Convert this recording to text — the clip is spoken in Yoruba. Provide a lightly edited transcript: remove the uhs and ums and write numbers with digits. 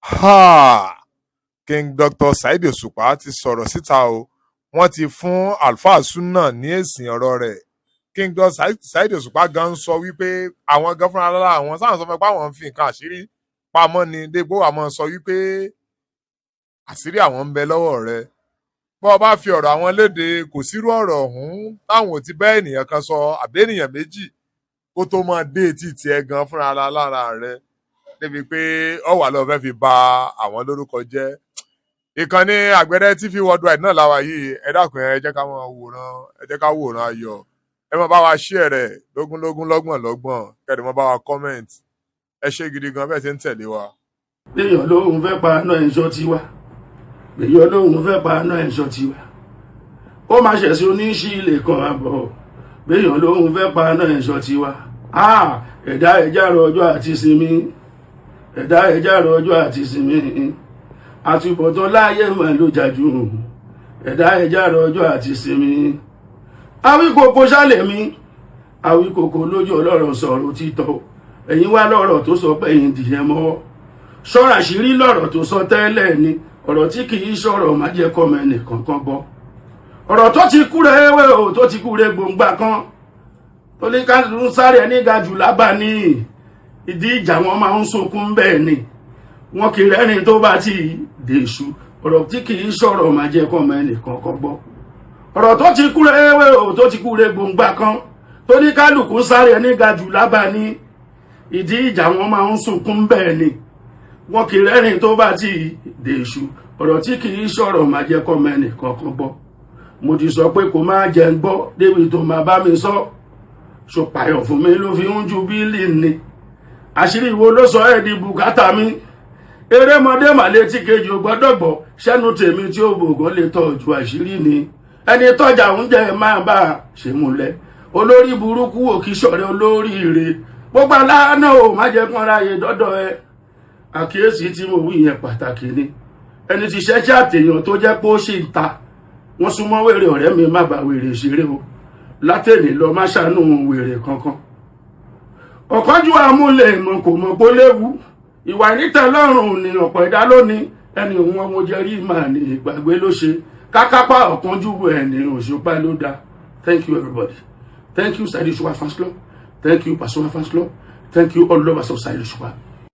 Ha! King Dr. Saheed Òṣùpá ti sọ̀rọ̀ síta o. Wọ́n ti fún Alfa Sunna ní èsì ọ̀rọ̀ rẹ̀. King Dr. Saheed Òṣùpá gan sọ wípé àwọn gan fúnra lára àwọn sáwọn sọ fún pé àwọn ń fi nǹkan àṣírí pamọ́ ni dégbò àwọn sọ wípé àṣírí àwọn ń bẹ lọ́wọ́ rẹ̀. Bọ́ ọ bá fi ọ̀rọ̀ àwọn léde, kò sírú ọ̀rọ̀ ọ̀hún táwọn ò ti bẹ́ ènìyàn kan sọ àbí ènìyàn méjì kó tó máa dé etí tiẹ̀ gan fúnra lára rẹ̀, débi pé ọ wà lọ́ọ́ fẹ́ fi ba àwọn lórúkọ jẹ́. Ìkànnì Àgbẹ̀dẹ TV Worldwide náà láwa yìí. Ẹ dákun, ẹ jẹ́ ká máa wòran, ẹ jẹ́ ká wòran ayọ̀. Ẹ máa bá wa share rẹ̀ lógúnlógún, lọ́gbọ̀n lọ́gbọ̀n, kẹ́ẹ̀dì máa bá wa comment. Ẹ ṣé gidi gan bẹ́ẹ̀ ṣe ń tẹ̀lé wa. Béèyàn lóhun fẹ́ pa aná ẹ̀ṣọ́ tiwa, béèyàn lóhun fẹ́ pa aná ẹ̀ṣọ́ tiwa, ó máa ṣẹ̀sìn oníṣí ilé kan àbọ̀. Béèyàn lóhun fẹ́ pa aná ẹ̀ṣọ́ tiwa, ẹ̀dá ẹ̀já rọ ọjọ́ àti sinmi, ẹ̀dá ẹ̀já rọ ọjọ́ àti sinmi, àtúbọ̀tán láàyè mà ló jà jù. Ẹ̀dá ẹ̀já rọ ọjọ́ àti sinmi. Awíkòkò ṣálẹ̀ mi, Awíkòkò lójú ọlọ́rọ̀ sọ̀rọ̀ títọ́. Ẹ̀yin wá lọ́rọ̀ tó sọ pé ẹ̀yin dìyẹn mọ́wọ́ ṣọ́ra. Àṣírí lọ́rọ̀ tó sọ tẹ́lẹ̀ ni. Ọ̀rọ̀ tí kì í ṣọ̀rọ̀ má jẹ́ kọ́mọ ẹnìkan kan gbọ́. Ọ̀rọ̀ tó ti kú rẹ̀ wé o, tó ti kú rẹ̀ gbòǹgbà kan tó ní ká ń sáré ẹni ga jù lábà ní ìdí ìjà, wọn máa ń sunkún bẹ́ẹ̀ ni, wọn kì í rẹ́rìn tó bá ti dèṣù. Ọ̀rọ̀ tí kì í ṣọ̀rọ̀ má jẹ́ kọ́mọ ẹnìkan kan gbọ́. Ọ̀rọ̀ tó ti kú rẹ̀ wé o, tó ti kú rẹ̀ gbòǹgbà kan tó ní kálukú sáré ẹni ga jù lábà ní ìdí ìjà, wọn máa ń sunkún bẹ́ẹ̀ ni, wọn kì í rẹ́rìn tó bá ti dèṣù. Ọ̀rọ̀ tí kì í ṣọ̀rọ̀ má jẹ́ kọ́mọ ẹnìkan kan gbọ́. Mo ti sọ pé kó má jẹ́ ń gbọ́ débi tó máa bá mi sọ. Ṣòpàyọ̀ fún mi ló fi ń ju bílì ni. Àṣírí wo ló sọ ẹ́ di bùkátà mi? Erémọdé màlẹ́ tí kejì ò gbọ́dọ̀ gbọ́. Sẹ́nu tèmi tí ó bògán lè tọ́jú àṣírí ni. Ẹni tọ́jà oúnjẹ máa bá a ṣe múlẹ̀. Olórí burúkú òkì sọ̀rẹ́ olóríire. Gbogbo aláàánú ò má jẹ́ kán ráyè dọ́dọ̀ ẹ. Àkíyèsí tí mo wí yẹn pàtàkì ni. Ẹni tí ṣẹ́ṣẹ́ àtèèyàn tó jẹ́ pé ó ṣì ń ta wọ́n súnmọ́ wèrè. Ọ̀rẹ́ mi, má bá wèrè ṣeré o. Látẹ̀lé lọ, má ṣàánú wèrè kankan. Ọ̀kánjú amúlẹ̀ ìmọ̀ kò mọ̀ pé ó léwu. Ìwà ìnítẹ̀lọ́rùn ni ọ̀pọ̀ ẹ̀dá lónìí. Ẹni òun ọmọ jẹrí mà ní ìgbàgbé ló ṣe kákápá. Ọ̀kánjú ẹni Òṣùpá ló dá. Thank you, everybody. Thank you, Saheed Òṣùpá fans club. Thank you, Pasuma fans club. Thank you, all lovers of Saheed Òṣùpá.